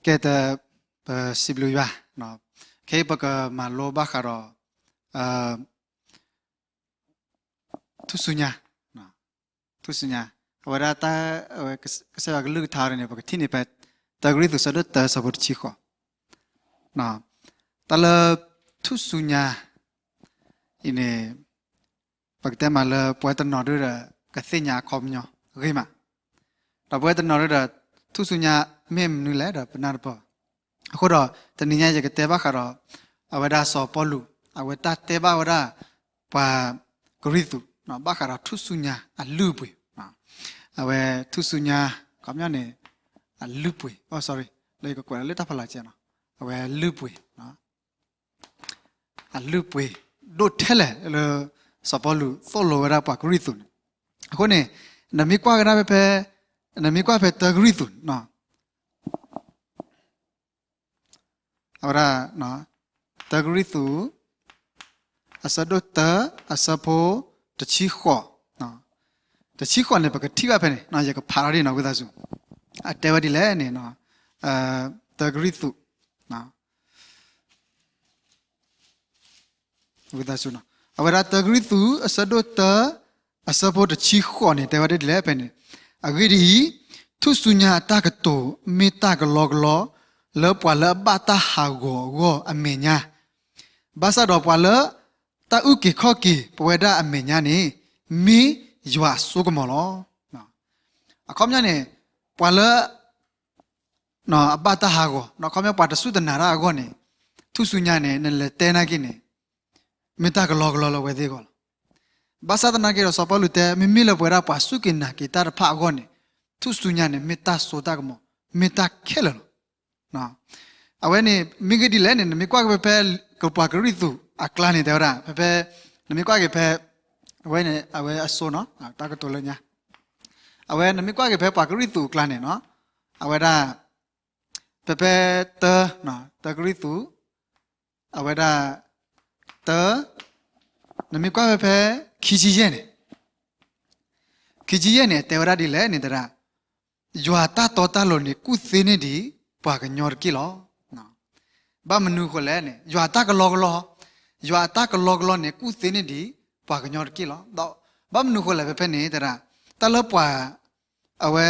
ကဲတၢ်, ပစံးဘျုးယွၤ, ခဲအံၤပကမၤလိဘၣ်ဃးဒီး ထူၣ်စုညါ, ထူၣ်စုညါ, အဝဲဒၣ်တၢ်, ကစၢ်ယွၤကလုၢ်ကထါန့ၣ် ပကထံၣ်န့ၢ်ဖဲ တၢကရံၣ်သူး အဆၢဒိၣ်တၢ အဆၢဖိတဆံဃိး, တၢ်လၢ ထူၣ်စုညါအံၤန့ၣ် ပကတဲမးလၢပဝဲတနီၤဒုဒီး ကသ့ၣ်ညါအခီပညီဂ့ၤမး, ဒီးပဝဲတနီၤဒုဒီး ထူၣ်စုညါမ့ၢ်မနုၤလဲၣ်ဒီးပနၢ်တပၢၢ်ဘၣ်. အဃိဒီး တနံၤညါယကတဲဘၣ်ဃးဒီး အဝဲဒၣ်စီၤပီလူး အဝဲတၢ်တဲဘၣ်ဝဲဒၣ် ပှၤကရံၣ်သူး ဘၣ်ဃးဒီးထူၣ်စုညါအလုၢ်အပှ့ၤ, အဝဲထူၣ်စုညါ ခီပညီန့ၣ် အလုၢ်ပှ့ၤ, အီ sorry, လၢယကကွဲးလၢတၢ်ဖးလၢ်ကဲနီၤ, အဝဲလုၢ်ပှ့ၤ အလုၢ်ပှ့ၤဒိၣ်ထဲလဲၣ်လၢ စီၤပီလူးသိၣ်လိဝဲဒၣ်ပှၤကရံၣ်သူးန့ၣ်. အဃိန့ၣ် နမ့ၢ်ကွၢ်ကဒါဖဲဖဲ, နမ့ၢ်ကွၢ်ဖဲတၢကရံၣ်သူး, အဝဲဒၣ် တၢကရံၣ်သူး အဆၢဒိၣ်တၢ အဆၢဖိတဆံဃိး, တဆံဃိးန့ၣ် ပကထံၣ်ဘၣ်ဖဲန့ၣ် ယကဖးထီၣ်ဒ်နီၤ ဝံသးစူၤ, အတဲဝဲဒ်လဲၣ်န့ၣ် တၢကရံၣ်သူး ဝံသးစူၤ, အဝဲဒၣ်တၢကရံၣ်သူး အဆၢဒိၣ်တၢ အဆၢဖိတဆံဃိးန့ၣ် တဲဝဲဒ်လဲၣ်ဖဲန့ၣ်, အဂ့ၢ်ဒ်အံၤ, ထူၣ်စုညါအတၢ်ကတိၤမ့ၢ်တၢ်ကလီကလီ လၢပှၤလၢအဘၣ်တၢ်ဟးဂီၤအဂီၢ်အမဲာ်ညါ, ဘၣ်ဆၣ်ဒီးပှၤလၢ တၢ်အုၣ်က့ၤခီၣ်က့ၤပဝဲဒၣ်အမဲာ်ညါန့ၣ် မ့ၢ်ယွၤအစိကမီၤလီၤ. အခီပညီန့ၣ် ပှၤလၢ အဘၣ်တၢ်ဟးဂီၤ, အခီပညီပှၤတစူၢ်တနာ်တၢ်အဂီၢ်န့ၣ် ထူၣ်စုညါန့ၣ် နလဲၤတဲနာ်က့န့ၣ် မ့ၢ်တၢ်ကလီကလီလၢအဝဲသ့ၣ်အဂီၢ်လီၤ. ဘၣ်ဆၣ်သနာ်က့ဒီး စီၤပီလူးတဲ မ့မ့ၢ်လၢပဝဲဒၣ်ပှၤစူၢ်က့ၤနာ်က့ၤတၢ်တဖၣ်အဂီၢ်န့ၣ် ထူၣ်စုညါန့ၣ် မ့ၢ်တၢ်စိတၢ်ကမီၤ, မ့ၢ်တၢ်ခဲလၢာ်လီၤ. အဝဲန့ၣ် မ့ၢ်ဂ့ၢ်ဒ်လဲၣ်န့ၣ် နမ့ၢ်ကွၢ်က့ၤဖဲ ဖဲ ပှၤကရံၣ်သူးအကျါန့ၣ် တဲဝဲဒၣ် ဖဲဖဲ နမ့ၢ်ကွၢ်က့ၤဖဲ အဝဲန့ၣ် အဝဲအစိနီၤ တၢ်ကတိၤလၢညါ အဝဲနမ့ၢ်ကွၢ်က့ၤဖဲပှၤကရံၣ်သူးအကျါန့ၣ်နီၤ အဝဲဒၣ် ဖဲဖဲတၢ တၢကရံၣ်သူး အဝဲဒၣ် တၢ နမ့ၢ်ကွၢ်ဖဲဖဲ ခံဆံယဲၢ်န့ၣ် ခံဆံယဲၢ်န့ၣ် တဲဝဲဒၣ်ဒ်လဲၣ်န့ၣ်တဒၣ် ယွၤတၢ်တီတၢ်လိၤန့ၣ် ကူၣ်သ့န့ၢ်ဒံးပှၤကညီတက့ၢ်လီၤ. ဘၣ်မနုၤအဃိလဲၣ်န့ၣ် ယွၤတၢ်ကလီကလီ, ယွၤအတၢ်ကလီကလီန့ၣ် ကူၣ်သ့န့ၢ်ဒံးပှၤကညီတက့ၢ်လီၤ. ဒီးဘၣ်မနုၤအဃိလဲၣ် ဖဲဖဲန့ၣ်တဒၣ် တၢ်လၢပှၤ အဝဲ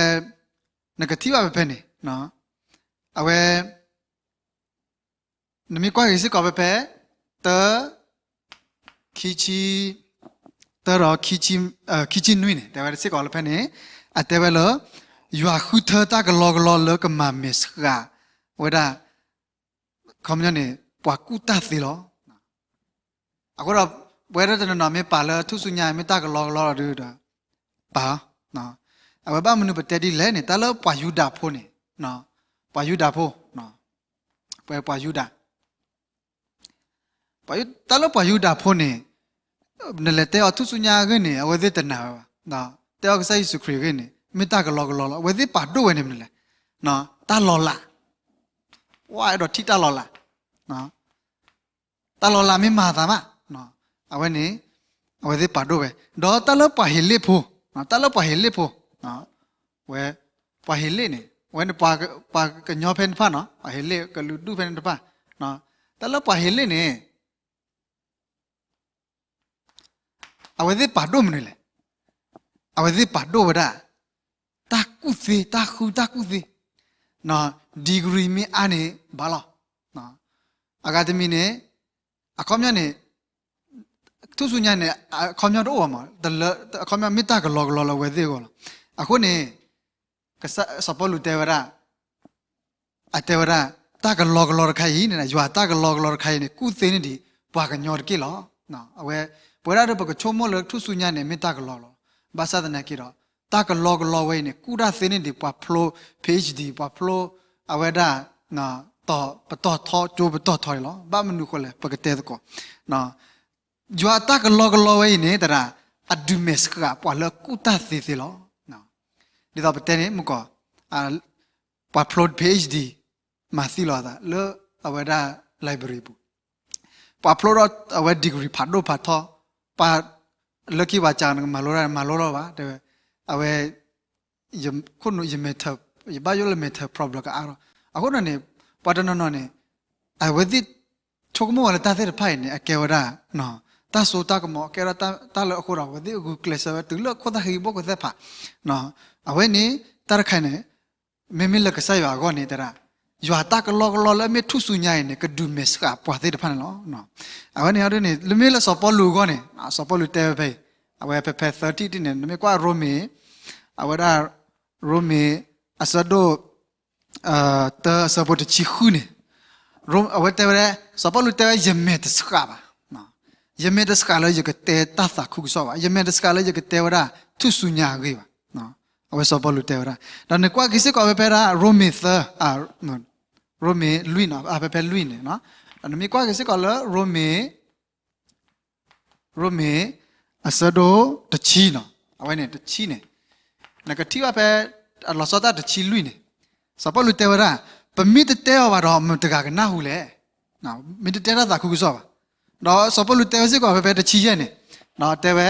နကထံၣ်ဘၣ်ဖဲဖဲန့ၣ် အဝဲ နမ့ၢ်ကွၢ်က့ၤစ့ၢ်ကီးဖဲဖဲ တၢ ခံဆံ တၢဒီး ခံဆံနွံန့ၣ် တဲဝဲစ့ၢ်ကီးလၢဖဲန့ၣ် အတဲဝဲလၢ ယွၤဃုထၢတၢ်ကလီကလီလၢကမၤမဲာ်ဆှး ဝဲဒၣ် ခီပညီန့ၣ် ပှၤကူၣ်တၢ်သ့လီၤ. အဃိဒီး ပဝဲဒၣ်တနီၤနီၤမ့ၢ်ပာ်လၢထူၣ်စုညါမ့ၢ်တၢ်ကလီကလီလီၤဒုဒီး ပာ်လီၤ. အဝဲဘၣ်မနုၤပတဲဒ်လဲၣ်န့ၣ် တၢ်လၢပှၤယူဒၤဖိန့ၣ် ပှၤယူဒၤဖိ ပှၤယူဒၤ တၢ်လၢပှၤယူဒၤဖိန့ၣ် နလဲၤတဲအီၤထူၣ်စုညါအဂ့ၢ်န့ၣ် အဝဲသ့ၣ်တနာ်ဝဲဘၣ်. တဲအီၤကစၢ်ယ့ၣ်ၡူးခရံာ်အဂ့ၢ်န့ၣ် မ့ၢ်တၢ်ကလီကလီလီၤ. အဝဲသ့ၣ်ပာ်ဒိၣ်ဝဲန့ၣ်မနုၤလဲၣ်, တၢ်လီၤလး, ဝဲအဲၣ်ဒိးထံၣ်တၢ်လီၤလး တၢ်လီၤလးမ့ၢ်မၤသးမး, အဝဲန့ၣ် အဝဲသ့ၣ်ပာ်ဒိၣ်ဝဲ, ဒီးတၢ်လၢပှၤဟ့းလ့ၣ်ဖိ, တၢ်လၢပှၤဟ့းလ့ၣ်ဖိ, ဝဲ ပှၤဟ့းလ့ၣ်န့ၣ် ဝဲန့ၣ်ပှၤကညီဖဲန့ၣ်တဖၣ်နီၤ, ပှၤဟ့းလ့ၣ်ကလုာ်ဒူၣ်ဖဲန့ၣ်တဖၣ်, တၢ်လၢပှၤဟ့းလ့ၣ်န့ၣ် အဝဲသ့ၣ်ပာ်ဒိၣ်မနုၤလဲၣ်, အဝဲသ့ၣ်ပာ်ဒိၣ်ဝဲဒၣ် တၢ်ကူၣ်သ့, တၢ်ဃုတၢ်ကူၣ်သ့, degree မ့ၢ်အါန့ၣ်ဘၣ်လီၤ. အဂၤတမံၤန့ၣ် အခီပညီန့ၣ် ထူၣ်စုညါန့ၣ် အခီပညီတအိၣ်ဘၣ်မး, အခီပညီမ့ၢ်တၢ်ကလီကလီလၢအဝဲသ့ၣ်အဂီၢ်လီၤ. အဃိန့ၣ် စီၤပီလူးတဲဝဲဒၣ် အတဲဝဲဒၣ် တၢ်ကလီကလီတခါအံၤန့ၣ် ယွၤတၢ်ကလီကလီတခါအံၤန့ၣ် ကူၣ်သ့န့ၢ်ဒံးပှၤကညီတက့ၢ်လီၤ. အဝဲ ပဝဲဒၣ်ဒီးပကဆိကမိၣ်လၢထူၣ်စုညါန့ၣ် မ့ၢ်တၢ်ကလီကလီ, ဘၣ်ဆၣ်သနာ်က့ဒီး တၢ်ကလီကလီဝဲအံၤန့ၣ် ကူၣ်တၢ်သ့န့ၢ်ဒံးပှၤဖျိ PhD ပှၤဖျိ အဝဲဒၣ် ပတီၢ်ထီ ကၠိပတီၢ်ထီန့ၣ်လီၤ. ဘၣ်မနုၤအဃိလဲၣ် ပကတဲသကိး ယွၤတၢ်ကလီကလီဝဲအံၤန့ၣ် သရၣ် အဒုးမဲာ်ဆှးပှၤလၢကူၣ်တၢ်သ့သ့လီၤ. ဒ်သိးပတဲန့ၣ် မုၢ်ကီး ပှၤဖျိ PhD မၤသံလီၤအသးလၢအဝဲဒၣ် library ပူၤ, ပှၤဖျိဒီးအဝဲ degree ဖးဒိၣ်ဖးထီ, ပှၤလၢခံပှၤစံးနကမၤလိတၢ် မၤလိလီၤဘၣ် တဲဝဲ, အဝဲ ယခိၣ်နူာ် ယ mental, ယဘၣ်ယိၣ်လၢ mental problem ကအါထီၣ်, အဃိဒီးန့ၣ် ပှၤတနီၤနီၤန့ၣ် အဝဲသ့ၣ်ဆိကမိၣ်ဝဲလၢတၢ်သ့ၣ်တဖၣ်အံၤန့ၣ် အကဲဝဲဒၣ် တၢ်စိတၢ်ကမီၤ အကဲထီၣ်တၢ်လၢအဃိဒီး အဝဲသ့ၣ်ဂုာ်ကျဲးစၢးဝဲတုၤလၢအခိၣ်သၣ်ဃံးဘိၣ်ခိၣ်သဲၣ်ဖး အဝဲန့ၣ် တၢ်တခါန့ၣ် မ့မ့ၢ်လၢကစၢ်ယွၤအဂီၢ်န့ၣ် တဲဒၣ် ယွၤတၢ်ကလီကလီလၢအမ့ၢ်ထူၣ်စုညါအံၤန့ၣ် ကဒုးမဲာ်ဆှးပှၤသ့ၣ်တဖၣ်န့ၣ်လီၤ. အဝဲန့ၣ်ဒ်န့ၣ် လၢမ့ၢ်လၢစီၤပီလူးအဂီၢ်န့ၣ် စီၤပီလူးတဲဝဲဖဲအံၤ အဝဲဖဲဖဲသၢထံၣ်တန့ၣ် နမ့ၢ်ကွၢ်ရိမ့ၤ အဝဲဒၣ် ရိမ့ၤ အဆၢဒိၣ် တၢ အဆၢဖိတဆံဃုန့ၣ် အဝဲတဲဝဲဒၣ် စီၤပီလူးတဲဝဲ ယမဲာ်တဆှးဘၣ်. ယမဲာ်တဆှးလၢယကတဲတၢ်သးခုကစီၣ်ဘၣ်. ယမဲာ်တဆှးလၢယကတဲဝဲဒၣ် ထူၣ်စုညါအဂ့ၢ်ဘၣ်. အဝဲစီၤပီလူးတဲဝဲဒၣ် ဒီးနကွၢ်က့ၤစ့ၢ်ကီးဖဲဖဲဒၣ် ရိမ့ၤသၢ ရိမ့ၤလွံၢ်န့ၣ် ဖဲဖဲလွံၢ်န့ၣ် ဒီးနမ့ၢ်ကွၢ်က့ၤစ့ၢ်ကီးလၢ ရိမ့ၤ ရိမ့ၤ အဆၢဒိၣ်တဆံန့ၣ် အဝဲန့ၣ်တဆံန့ၣ် နကထံၣ်ဘၣ်ဖဲ အလီၤဆီတၢ်တဆံလွံၢ်န့ၣ် စီၤပီလူးတဲဝဲဒၣ် ပမ့ၢ်တတဲအီၤဘၣ်ဒီး မတၤတဂၤကနၢ်ဟူလဲၣ်. မ့ၢ်တတဲတၢ်သးခုကစီၣ်ဘၣ်. ဒီးစီၤပီလူးတဲဝဲစ့ၢ်ကီးဖဲဖဲတဆံယဲၢ်န့ၣ် တဲဝဲ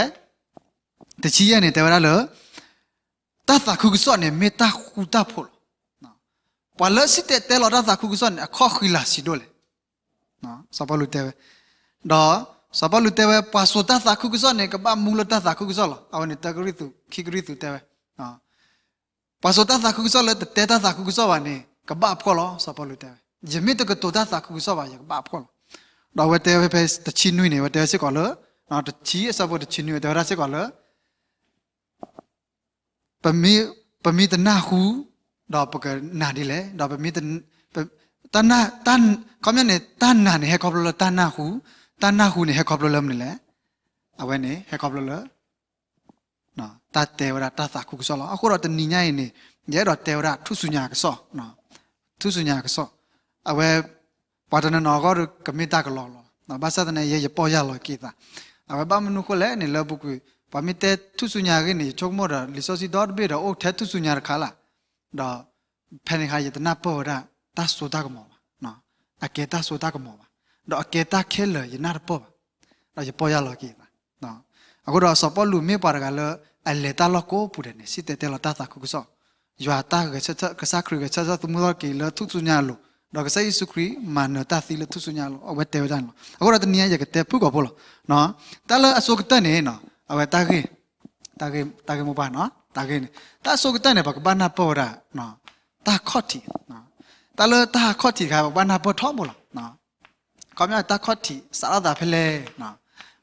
တဆံယဲၢ်န့ၣ် တဲဝဲဒၣ်လၢ တၢ်သးခုကစီၣ်န့ၣ် မ့ၢ်တၢ်ဃူတၢ်ဖိးလီၤ. ပှၤလၢစံၣ်တဲၤတဲလီၤတၢ်သးခုကစီၣ်န့ၣ် အခီၣ်ဃံလၤဆံးဒိၣ်လဲၣ်. စီၤပီလူးတဲဝဲ ဒီးစီၤပီလူးတဲဝဲ ပှၤစိာ်တၢ်သးခုကစီၣ်န့ၣ် ကဘၣ်မူလၢတၢ်သးခုကစီၣ်လီၤ. အဝဲန့ၣ်တၢကရံၣ်သူး ခံကရံၣ်သူးတဲဝဲ ပှၤစိာ်တၢ်သးခုကစီၣ်လၢတတဲတၢ်သးခုကစီၣ်ဘၣ်န့ၣ် ကဘၣ်အဖှီၣ်လီၤ. စီၤပီလူးတဲဝဲ ယမ့ၢ်တကတိၤတၢ်သးခုကစီၣ်ဘၣ် ယကဘၣ်အဖှီၣ်လီၤ. ဒီးအဝဲတဲဝဲဖဲတဆံနွံန့ၣ် အဝဲတဲဝဲစ့ၢ်ကီးလၢ တဆံအဆၢဖိတဆံနွံ အဝဲတဲဝဲဒၣ်စ့ၢ်ကီးလၢ ပမ့ၢ်တနၢ်ဟူ ဒီးပကနာ်ဒ်လဲၣ်. ဒီး ခီပညီန့ၣ် တၢ်နာ်န့ၣ် ဟဲခီဖျိလၢတၢ်နၢ်ဟူ, တၢ်နၢ်ဟူန့ၣ် ဟဲခီဖျိလၢမနုၤလဲၣ်. အဝဲန့ၣ် ဟဲခီဖျိလၢ တၢ်တဲဝဲဒၣ်တၢ်သးခုကစီၣ်လီၤ. အဃိဒီးတနံၤညါအံၤန့ၣ် ယအဲၣ်ဒိးတဲဝဲဒၣ်ထူၣ်စုညါကစီၣ်, ထူၣ်စုညါကစီၣ်, အဝဲ ပှၤတနီၤနီၤအဂီၢ်ဒီးကမ့ၢ်တၢ်ကလီကလီလီၤ. ဘၣ်ဆၣ်သနာ်က့ ယဲယပီၢ်ယၢ်လီၤက့ၤသး, အဝဲဘၣ်မနုၤဃိလဲၣ်န့ၣ် လၢပူၤကွံာ် ပှၤမ့ၢ်တဲထူၣ်စုညါအဂ့ၢ်န့ၣ် ယဆိကမိၣ်ဒီး လံာ်စီဆှံဒီတဘ့ၣ်ဒီး အိၣ်ထဲထူၣ်စုညါတခါလၢ်, ဒီး ဖဲန့ၣ်အခါ ယတနၢ်ပၢၢ်ဝဲဒၣ် တၢ်စိတၢ်ကမီၤဘၣ်, အကဲတၢ်စိတၢ်ကမီၤဘၣ်, ဒီးအကဲတၢ်ခဲလၢာ် ယနၢ်တပၢၢ်ဘၣ်, ဒီးယပီၢ်ယၢ်လီၤက့ၤသး. အဃိဒီးစီၤပီလူးမ့ၢ်ပှၤတဂၤလၢ အလဲၤတၢ်လီၢ်ကိးပူၤဒဲးန့ၣ် စံၣ်တဲၤတဲလီၤတၢ်သးခုကစီၣ်, ယွၤတၢ်ဂဲၤဆၢထၢၣ် ကစၢ်ခရံာ်ဂဲၤဆၢထၢၣ်သမူထီၣ်က့ၤလၢထူၣ်စုညါအလိၤ, ဒီးကစၢ်ယ့ၣ်ၡူးခရံာ်မၤနၢၤတၢ်သံလၢထူၣ်စုညါအလိၤ, အဝဲတဲဝဲဒၣ်န့ၣ်လီၤ. အဃိဒီးတနံၤအံၤ ယကတဲဖုၣ်ကိာ်ဖိလီၤ. တၢ်လၢအဆိကတၢၢ်န့ၣ် အဝဲတၢ်ဂ့ၢ် တၢ်ဂ့ၢ်မိၢ်ပှၢ်, တၢ်ဂ့ၢ်န့ၣ် တၢ်အဆိကတၢၢ်န့ၣ် ပကဘၣ်နၢ်ပၢၢ်ဝဲဒၣ် တၢ်ခီၣ်ထံး, တၢ်လၢတၢ်ခီၣ်ထံးတခါ ပကဘၣ်နၢ်ပၢၢ်ထီဘိလီၤ. ခီပညီ တၢ်ခီၣ်ထံး စးထီၣ်သးဖဲလဲၣ်,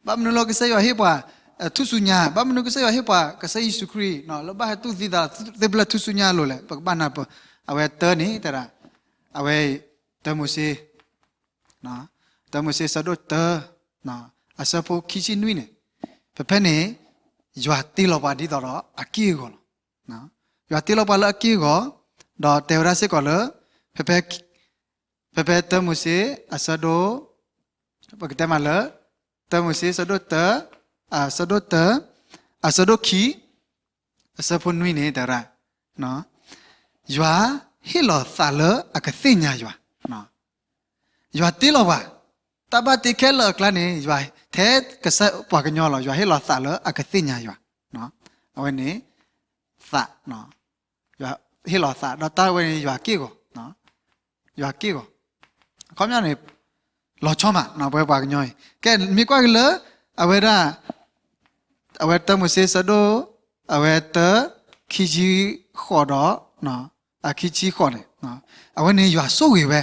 ဘၣ်မနုၤလၢကစၢ်ယွၤဟ့ၣ်ပှၤ ထူၣ်စုညါ, ဘၣ်မနုၤကစၢ်ယွၤဟ့ၣ်ပှၤ ကစၢ်ယ့ၣ်ၡူးခရံာ် လၢဘၣ်ဟဲတူၢ်သံသးသ့ၣ်ဖဲလဲၣ်ထူၣ်စုညါအလိၤလဲၣ်, ပကဘၣ်နၢ်ပၢၢ်. အဝဲတၢန့ၣ် တဲဒၣ် အဝဲ တၢမိၤၡ့ တၢမိၤၡ့ ဆၢဒိၣ်တၢ အဆၢဖိခံဆံနွံန့ၣ်, ဖဲဖဲန့ၣ် ယွၤတ့လီၤပှၤဒ်သိးဒီးအက့ၢ်အဂီၤလီၤ. ယွၤတ့လီၤပှၤလၢအက့ၢ်အဂီၤ, ဒီးတဲဝဲဒၣ်စ့ၢ်ကီးလၢ ဖဲဖဲ ဖဲဖဲတၢမိၤၡ့ အဆၢဒိၣ် ပကတဲမးလၢ တၢမိၤၡ့ ဆၢဒိၣ်တၢ အဆၢဒိၣ်တၢ အဆၢဒိၣ်ခံ အဆၢဖိနွံန့ၣ် တဲဝဲဒၣ် ယွၤဟ့ၣ်လီၤသးလၢအကသ့ၣ်ညါယွၤ, ယွၤတ့လီၤပှၤ, တၢ်ဘၣ်တ့ခဲလၢာ်အကျါန့ၣ် ယွၤထဲကစၢ်ပှၤကညီလီၤ, ယွၤဟ့ၣ်လီၤသးလၢအကသ့ၣ်ညါယွၤ, အဝဲန့ၣ် သး ယွၤဟ့ၣ်လီၤသး ဒီးတၢ်ဝဲန့ၣ် ယွၤက့ၢ်ဂီၤ, ယွၤက့ၢ်ဂီၤ, အခီပညီန့ၣ် လီၤဆီမး ပဝဲပှၤကညီအံၤ, ကဲ မ့ၢ်ကွၢ်က့ၤလၢ အဝဲဒၣ် အဝဲတၢမိၤၡ့ ဆၢဒိၣ် အဝဲတၢ ခံဆံဃိးဒီး အခံဆံဃိးန့ၣ် အဝဲန့ၣ်ယွၤဆိၣ်ဂ့ၤဝဲ,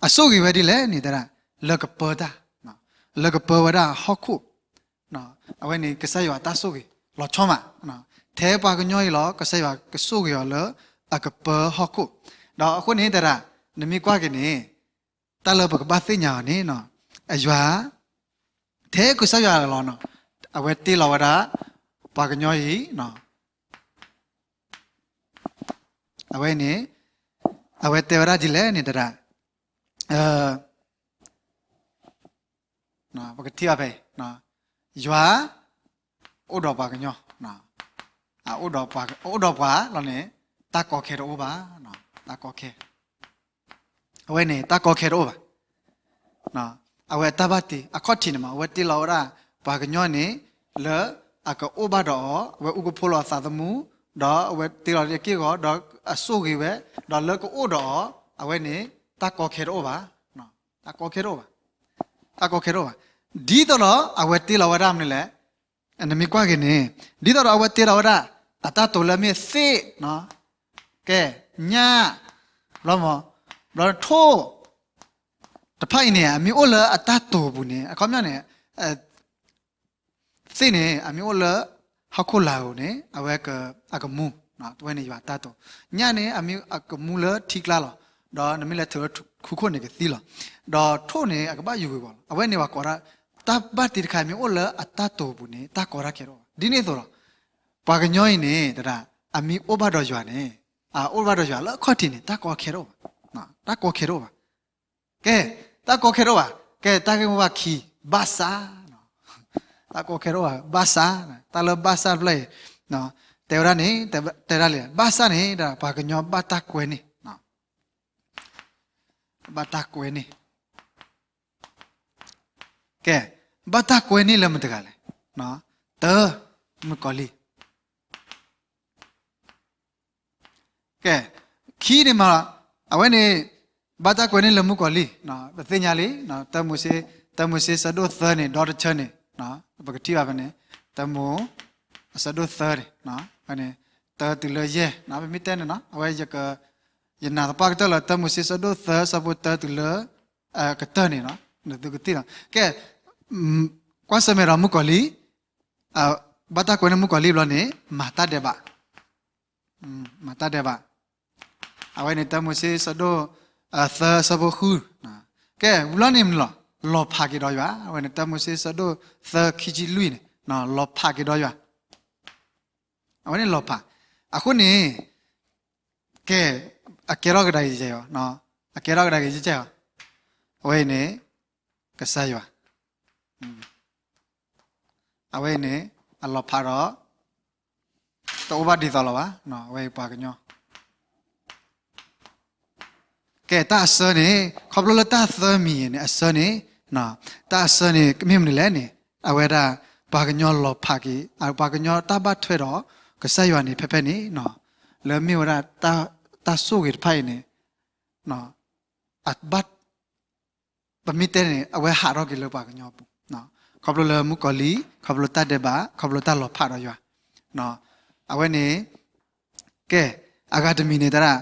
အဆိၣ်ဂ့ၤဝဲဒ်လဲၣ်န့ၣ် တဲဒၣ် လၢကပၢတၢ်, လၢကပၢဝဲဒၣ်ဟီၣ်ခိၣ်, အဝဲန့ၣ်ကစၢ်ယွၤတၢ်ဆိၣ်ဂ့ၤ လီၤဆီမး, ထဲပှၤကညီအံၤလီၤ ကစၢ်ယွၤကဆိၣ်ဂ့ၤအီၤလၢ အကပၢဟီၣ်ခိၣ်, ဒီးအဃိန့ၣ်တဲဒၣ် နမ့ၢ်ကွၢ်က့ၤန့ၣ် တၢ်လၢပကဘၣ်သ့ၣ်ညါအီၤန့ၣ် အယွၤ ထဲကစၢ်ယွၤလီၤ, အဝဲတ့လီၤဝဲဒၣ် ပှၤကညီအံၤ အဝဲန့ၣ် အဝဲတဲဝဲဒၣ်ဒ်လဲၣ်န့ၣ်တဲဒၣ် ပကထံၣ်ဘၣ်ဖဲ ယွၤ အိၣ်ဒီးပှၤကညီ, အိၣ်ဒီးပှၤလီၤန့ၣ် တၢ်ကီခဲတအိၣ်ဘၣ်, တၢ်ကီခဲ အဝဲန့ၣ် တၢ်ကီခဲတအိၣ်ဘၣ်. အဝဲတၢ်ဘၣ်တ့ အခီၣ်ထံးန့ၣ်မး အဝဲတ့လီၤဝဲဒၣ် ပှၤကညီန့ၣ် လၢအကအိၣ်ဘၣ်ဒီးအီၤ, အဝဲအူကဖိလီၤအသးသမူ, ဒီးအဝဲတ့လီၤလၢအက့ၢ်ဂီၤ, ဒီးအဆိၣ်ဂ့ၤဝဲ, ဒီးလၢကအိၣ်ဒီးအီၤ အဝဲန့ၣ် တၢ်ကီခဲတအိၣ်ဘၣ်, တၢ်ကီခဲတအိၣ်ဘၣ်, တၢ်ကီခဲတအိၣ်ဘၣ်. ဒ်သိးဒီးအဝဲတ့လီၤဝဲဒၣ်မနုၤလဲၣ်, နမ့ၢ်ကွၢ်က့ၤန့ၣ် ဒ်သိးဒီးအဝဲတ့လီၤဝဲဒၣ် အတၢ်တိာ်လၢအမ့ၢ်သ့ၣ်, ကဲ, ညၣ်, ဘျီမ, ဘျီထိၣ် တဖၣ်အံၤန့ၣ် အမ့ၢ်အိၣ်လၢအတၢ်တိာ်ပူၤန့ၣ် အခီပညီန့ၣ် သ့ၣ်န့ၣ် အမ့ၢ်အိၣ်လၢ ဟီၣ်ခိၣ်လာ်ဧိၤန့ၣ် အဝဲအကမူ, တဝဲန့ၣ်ယွၤအတၢ်တိာ်. ညၣ်န့ၣ် အမ့ၢ်အကမူလၢထံကျါလီၤ. ဒီးနမ့ၢ်လဲၤထုးလၢထူခိၣ်န့ၣ်ကသံလီၤ. ဒီးထိၣ်န့ၣ် အကဘၣ်ယူၤဂ့ၤဂီၤလီၤ. အဝဲန့ၣ်ပှၤကိးဒၣ် တၢ်ဘၣ်တ့တခါအံၤမ့ၢ်အိၣ်လၢအတၢ်တိာ်ပူၤန့ၣ် တၢ်ကီတၢ်ခဲတအိၣ်ဘၣ်. ဒ်န့ၣ်အသိးလီၤ. ပှၤကညီအံၤန့ၣ် တဒၣ် အမ့ၢ်အိၣ်ဘၣ်ဒီးယွၤန့ၣ်, အအိၣ်ဘၣ်ဒီးယွၤလၢအခီၣ်ထံးန့ၣ် တၢ်ကီခဲတအိၣ်ဘၣ်, တၢ်ကီခဲတအိၣ်ဘၣ်. ကဲ, တၢ်ကီခဲတအိၣ်ဘၣ်. ကဲ, တၢ်ဂ့ၢ်မိၢ်ပှၢ်ခံ, ဘၣ်ဆၣ်, တၢ်ကီခဲတအိၣ်ဘၣ်, ဘၣ်ဆၣ်, တၢ်လၢဘၣ်ဆၣ်တဖျၢၣ်အံၤ တဲဝဲဒၣ်န့ၣ်, တဲဒၣ်လဲၣ်, ဘၣ်ဆၣ်န့ၣ် ပှၤကညီဘၣ်တၢ်ကွဲန့ၢ်, ဘၣ်တၢ်ကွဲန့ၢ်. ကဲ, ဘၣ်တၢ်ကွဲန့ၢ်လၢမတၤတဂၤလဲၣ်. တၢ, မုၣ်ကီၤလံၢ်. ကဲ, ခံန့ၣ်မး, အဝဲန့ၣ် ဘၣ်တၢ်ကွဲန့ၢ်လၢမုၣ်ကီၤလံၢ်, ပသ့ၣ်ညါလံ, တၢမိၤၡ့, တၢမိၤၡ့ဆၢဒိၣ်သၢန့ၣ် ဒီတဆၢန့ၣ်, ပကထံၣ်ဘၣ်ဖဲန့ၣ်, တၢမိၤ, အဆၢဒိၣ်သၢန့ၣ်, တၢတုၤလၢယဲၢ်, ပမ့ၢ်တဲန့ၣ်နီၤ, အဝဲ ယနာ်သပှၢ်ကတၢၢ်လၢ တၢမိၤၡ့ဆၢဒိၣ်သၢ ဆၢဖိတၢတုၤလၢ ကတၢၢ်န့ၣ်, နသုကထံၣ်လီၤ. ကဲ, ကွၢ်ဆၢၣ်မဲာ်ဒီးမုၣ်ကီၤလံၢ်, ဘၣ်တၢ်ကွဲန့ၢ်မုၣ်ကီၤလံၢ်ဘျီန့ၣ် မၤတၢ်ဒဲးဘး, မၤတၢ်ဒဲးဘး. အဝဲန့ၣ် တၢမိၤၡ့ဆၢဒိၣ်သၢ ဆၢဖိဃု, ကဲ, ဝံၤလီၤန့ၣ်မနုၤလီၤ, လီၤဖးက့ၤဒီးယွၤ, အဝဲန့ၣ် တၢမိၤၡ့ဆၢဒိၣ်သၢ ခံဆံလွံၢ်န့ၣ်, လီၤဖးက့ၤဒီးယွၤ. အဝဲန့ၣ်လီၤဖး. အဃိန့ၣ်, ကဲ, အကဲထီၣ်ကဒါက့ၤယဲၢ်, အကဲထီၣ်ကဒါက့ၤယဲၢ်, အဝဲအံၤန့ၣ် ကစၢ်ယွၤ, အဝဲအံၤန့ၣ် အလီၤဖးဒီး တအိၣ်ဘၣ်ဒ်သိးလီၤဘၣ်, အဝဲအံၤပှၤကညီ ကဲ, တၢ်အဆၢန့ၣ် ခီဖျိလၢတၢ်သၢမံၤန့ၣ် အဆၢန့ၣ်, တၢ်အဆၢန့ၣ် မ့ၢ်မနုၤလဲၣ်န့ၣ်, အဝဲဒၣ် ပှၤကညီလီၤဖးက့ၤ, ပှၤကညီတၢ်ဘၣ်ထွဲဒီး ကစၢ်ယွၤန့ၣ် ဖဲဖဲန့ၣ်, လၢမ့ၢ်ဝဲဒၣ် တၢ်ဆိၣ်ဂ့ၤတဖၣ်အံၤန့ၣ်, အဘၣ် ပမ့ၢ်တဲန့ၣ် အဝဲဟးထီၣ်က့ၤလၢပှၤကညီပူၤ, ခီဖျိလၢမုၣ်ကီၤလံၢ်, ခီဖျိတၢ်ဒဲးဘး, ခီဖျိတၢ်လီၤဖးဒီးယွၤ, အဝဲန့ၣ်, ကဲ, အဂၤတမံၤန့ၣ် တဒၣ်,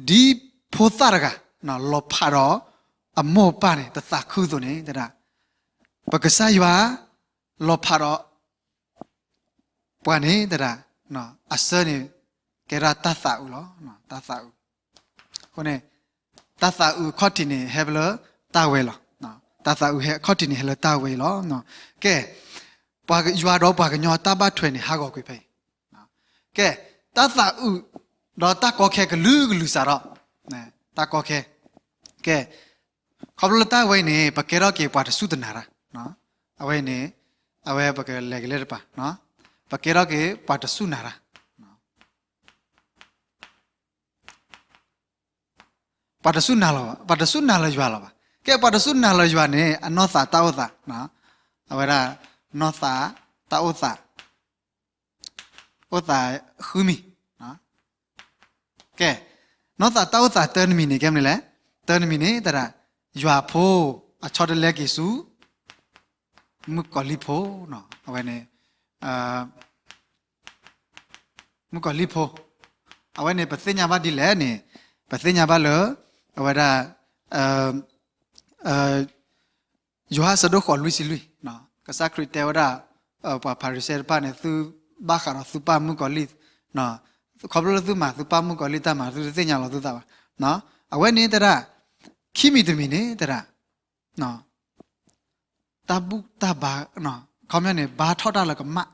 ဒ်ဖိသၣ်တဂၤ လီၤဖးဒီး အမိၢ်အပၢ်န့ၣ် တသးခုအသိးန့ၣ် တဒၣ်, ပကစၢ်ယွၤ လီၤဖးဒီး ပှၤန့ၣ် တဒၣ်, အဆၢန့ၣ် ကဲဒၣ်တၢ်သးအုးလီၤ, တၢ်သးအုး. အဃိန့ၣ် တၢ်သးအုးအခီၣ်ထံးန့ၣ် ဟဲလၢတၢ်ဝဲလီၤ. တၢ်သးအုးအခီၣ်ထံးန့ၣ် ဟဲလၢတၢ်ဝဲအံၤလီၤ. ကဲ, ပှၤယွၤဒီးပှၤကညီတၢ်ဘၣ်ထွဲန့ၣ် ဟးဂီၤကွံာ်ဖဲအံၤ. ကဲ, တၢ်သးအုး ဒီးတၢ်ကီခဲကလုာ်ကလုာ်စးထီၣ်, တၢ်ကီခဲ, ကဲ, ခီဖျိလၢတၢ်ဝဲအံၤန့ၣ် ပကဲထီၣ်က့ၤပှၤတစူၢ်တနာ်တၢ်, အဝဲအံၤန့ၣ်, အဝဲပကလဲၤက့ၤလၢတပၤ, ပကဲထီၣ်က့ၤပှၤတစူၢ်နာ်တၢ် ပှၤတစူၢ်နာ်လီၤ, ပှၤတစူၢ်နာ်လၢယွၤလီၤဘၣ်. ကဲ ပှၤတစူၢ်နာ်လီၤယွၤန့ၣ် အနီၢ်သးတၢ်အိၣ်သး, အဝဲဒၣ် နီၢ်သးတၢ်အိၣ်သး, အိၣ်သးဃုမံၤ. ကဲ, နီၢ်သးတၢ်အိၣ်သးတၢ်တမံၤန့ၣ် ကဲမနုၤလဲၣ်, တၢ်တမံၤန့ၣ် တဒၣ်, ယွၤဖိအဆီတလဲက့ၤဆူ မုၣ်ကီၤလံၢ်ဖိ, အဝဲန့ၣ် မုၣ်ကီၤလံၢ်ဖိ, အဝဲန့ၣ် ပသ့ၣ်ညါဘၣ်ဒ်လဲၣ်န့ၣ်, ပသ့ၣ်ညါဘၣ်လၢ အဝဲဒၣ် ယိၤဟၣ်အဆၢဒိၣ်ဃိးလွံၢ်ဆံလွံၢ်, ကစၢ်ခရံာ်တဲဝဲဒၣ် ပှၤဖၤရံၤၡဲတဖၣ်န့ၣ် သုဘၣ်ဃးဒီးသုပၢ်မုၣ်ကီၤလံၢ်, ခီဖျိလၢသုမၤသုပၢ်မုၣ်ကီၤလံၢ်တၢ်မၤ သုတသ့ၣ်ညါလီၤသုသးဘၣ်. အဝဲန့ၣ်တဒၣ်, ခံမံၤတမံၤန့ၣ်တဒၣ် တၢ်ဘူၣ်တၢ်ဘါ, ခီပညီန့ၣ် ဘါထီၣ်တၢ်လၢကမၣ်.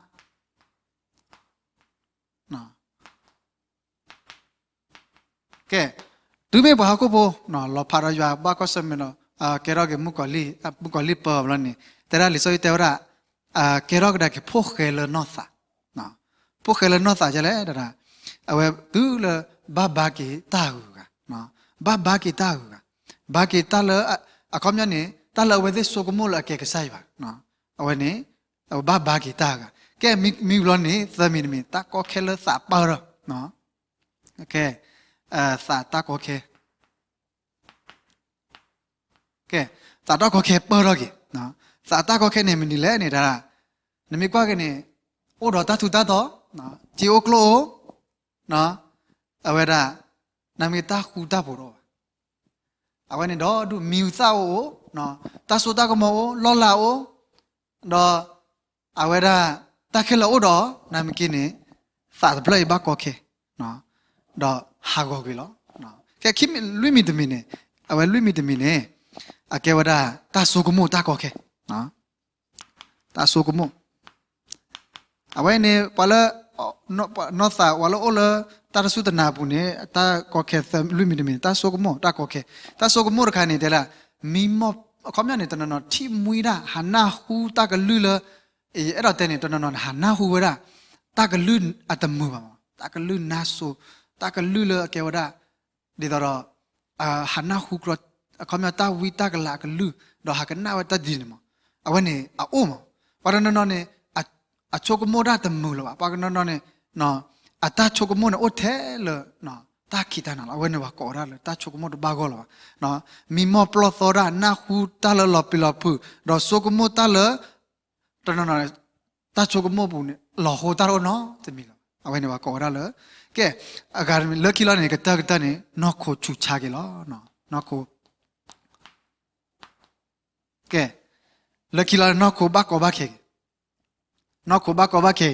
ကဲ, တုၤမ့ၢ်ပှၤဟီၣ်ခိၣ်ဖိ လီၤဖးဒီးယွၤ ဘၣ်ကွၢ်ဆၢၣ်မဲာ်ဒီး ကဲထီၣ်က့ၤ မုၣ်ကီၤလံၢ်ပၢအဘျီန့ၣ်, တဲဒၣ်လံာ်စီဆှံတဲဝဲဒၣ်, ကဲထီၣ်ကဒါက့ၤဖိၣ်ဃဲလၢနီၢ်သး, ဖိၣ်ဃဲလၢနီၢ်သးဒ်လဲၣ်ဒၣ်, အဝဲတုၤလၢ ဘၣ်ဘါက့ၤတၢ်အဂုၤအဂၤ, ဘၣ်ဘါက့ၤတၢ်အဂုၤအဂၤ, ဘါက့ၤတၢ်လၢ, အခီပညီန့ၣ် တၢ်လၢအဝဲသ့ၣ်ဆိကမိၣ်လၢအကဲကစၢ်ယွၤ, အဝဲန့ၣ် အဝဲဘၣ်ဘါက့ၤတၢ်အဂၤ. ကဲ, မံၤဘျီန့ၣ် သၢမံၤတမံၤ တၢ်ကီခဲလၢသးပၢၢ်ထီၣ်, သးတၢ်ကီခဲ, ကဲ, သးတၢ်ကီခဲပၢၢ်ထီၣ်က့ၤ, သးတၢ်ကီခဲန့ၣ်မနုၤလဲၣ်န့ၣ် တၢ်, နမ့ၢ်ကွၢ်က့ၤန့ၣ်, အိၣ်ဒီးတၢ်ထူးတၢ်တီၤ, စ့အိၣ်ကျိၣ်အိၣ်, အဝဲဒၣ်, နမ့ၢ်တၢ်ဃူတၢ်ဖိးတအိၣ်ဘၣ်. အဝဲန့ၣ်ဒီးဒုးမံၤဟူသၣ်အိၣ်, တၢ်စိတၢ်ကမီၤအိၣ်, လီၢ်လၤအိၣ်, ဒီး, အဝဲဒၣ်, တၢ်ခဲလၢာ်အိၣ်ဒီး, နမ့ၢ်က့ၤန့ၣ်, သးတဖျၢၣ်အံၤဘၣ်ကီခဲ, ဒီးဟးဂီၤကွံာ်လီၤ. ခဲလွံၢ်မံၤတမံၤန့ၣ်, အဝဲလွံၢ်မံၤတမံၤန့ၣ်, အကဲဝဲဒၣ်, တၢ်ဆိကမိၣ်တၢ်ကီခဲ, တၢ်ဆိကမိၣ် အဝဲန့ၣ် ပှၤလၢ, နီၢ်သး ပှၤလၢအိၣ်လၢ, တၢ်တစူၢ်တနာ်အပူၤန့ၣ် တၢ်ကီခဲလွံၢ်မံၤတမံၤန့ၣ် တၢ်ဆိကမိၣ်တၢ်ကီခဲ, တၢ်ဆိကမိၣ်တခါန့ၣ် တဲလၢ, မံမီၢ်, အခီပညီန့ၣ် တနီၤနီၤထံၣ်မှံဒၣ် ဟးနၢ်ဟူတၢ်ကလုၢ်လၢ, ယအဲၣ်ဒိးတဲန့ၣ် တနီၤနီၤန့ၣ် ဟးနၢ်ဟူဝဲဒၣ်, တၢ်ကလုၢ်အတမုာ်ဘၣ်မး တၢ်ကလုၢ်နါစိၤ, တၢ်ကလုၢ်လၢအကဲဝဲဒၣ်, ဒ်သိးဒီး, ဟးနၢ်ဟူကျီ, အခီပညီတၢ်ဝံတၢ်ကလၤအကလုၢ်, ဒီးဟးကနၣ်ဝဲတၢ်ဒ်န့ၣ်မး, အဝဲန့ၣ်အအိၣ်မး, ပှၤတနီၤနီၤန့ၣ်, အဆိကမိၣ်တၢ်တမုာ်လၢၤဘၣ် ပှၤတနီၤနီၤန့ၣ်, အတၢ်ဆိကမိၣ်န့ၣ်အိၣ်ထဲလၢ, တၢ်ခံးတၢ်နၤလီၤ အဝဲန့ၣ်ပှၤကိးဝဲဒၣ်လၢတၢ်ဆိကမိၣ်တဘၣ်ဂီၢ်လၢၤဘၣ်, မံမီၢ်ပျီၢ်သီတၢ် နၢ်ဟူတၢ်လၢလီၤပျံၤလီၤဖုး ဒီးဆိကမိၣ်တၢ်လၢ တနီၤနီၤ, တၢ်ဆိကမိၣ်ပူၤန့ၣ် လီၤဟိတၢ်တအိၣ်နီတမံၤလၢၤဘၣ် အဝဲန့ၣ်ပှၤကိးဝဲဒၣ်လၢ, ကဲ, အဂၤလၢခံလီၤန့ၣ် ကတၢၢ်ကတၢၢ်န့ၣ် နီၢ်ခိဆူးဆါက့ၤလီၤ, နီၢ်ခိ ကဲ, လၢခံလီၤန့ၣ် နီၢ်ခိဘၣ်ကီဘၣ်ခဲ, နီၢ်ခိဘၣ်ကီဘၣ်ခဲ,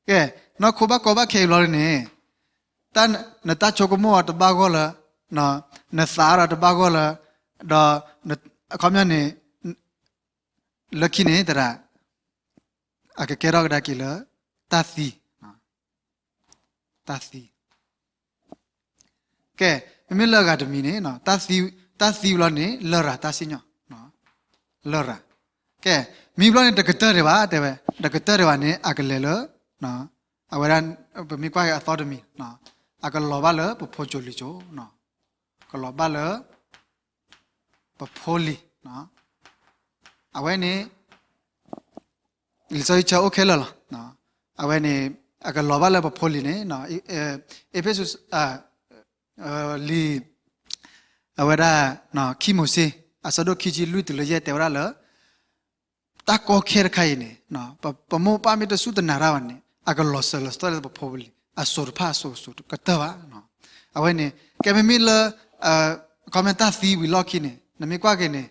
ကဲ, နီၢ်ခိဘၣ်ကီဘၣ်ခဲအံၤဘျီန့ၣ်, နတၢ်ဆိကမိၣ်အီၤတဘၣ်ဂီၢ်လၢ, နသးဒီးတဘၣ်ဂီၢ်လၢ, ဒီး, အခီပညီန့ၣ်, လၢခံန့ၣ်သရၣ်, အကကဲထီၣ်ကဒါက့ၤလၢ, တၢ်သံ, တၢ်သံ ကဲ, မ့မ့ၢ်လၢအဂၤတမံၤန့ၣ်, တၢ်သံဘျီန့ၣ် လရာ်တၢ်စံၣ်ညီၣ်, လရာ်, ကဲ, မံဘျီန့ၣ်တကတၢၢ်ဒံးဘၣ် တဲဝဲ, တကတၢၢ်ဒံးဘၣ်န့ၣ် အကလဲၤလၢ, အဝဲဒၣ်, ပမ့ၢ်ကွၢ်က့ၤအသီတမံၤ, အကလီၤဘၣ်လၢပဖိစိၤလံၤစိၤ, ကလီၤဘၣ်လၢ ပဖိလံၤ, အဝဲန့ၣ်, လံာ်စီဆှံဆၢအိၣ်ခဲလၢာ်လီၤ, အဝဲန့ၣ်, အကလီၤဘၣ်လၢပဖိလံၤန့ၣ်, အ့းဖ့းစူး, လံာ်, အဝဲဒၣ်, ခံမိၤၡ့, အဆၢဒိၣ်ခံဆံလွံၢ်တုၤလၢယဲၢ်တဲဝဲဒၣ်လၢ တၢ်ကီခဲတခါအံၤန့ၣ်, ပမိၢ်ပၢ်မ့ၢ်တစူၢ်တနာ်တၢ်ဘၣ်န့ၣ် အကလီၤစၢၤလီၤသွဲၣ်လၢပဖိပလံၤ အစိၤတဖၣ်အစိၤစိၤကတၢၢ်ဘၣ်. အဝဲန့ၣ် ကဲမ့မ့ၢ်လၢ, ခီမ့ၢ်တၢ်သံဝံၤလီၢ်ခံန့ၣ် နမ့ၢ်ကွၢ်က့ၤန့ၣ်,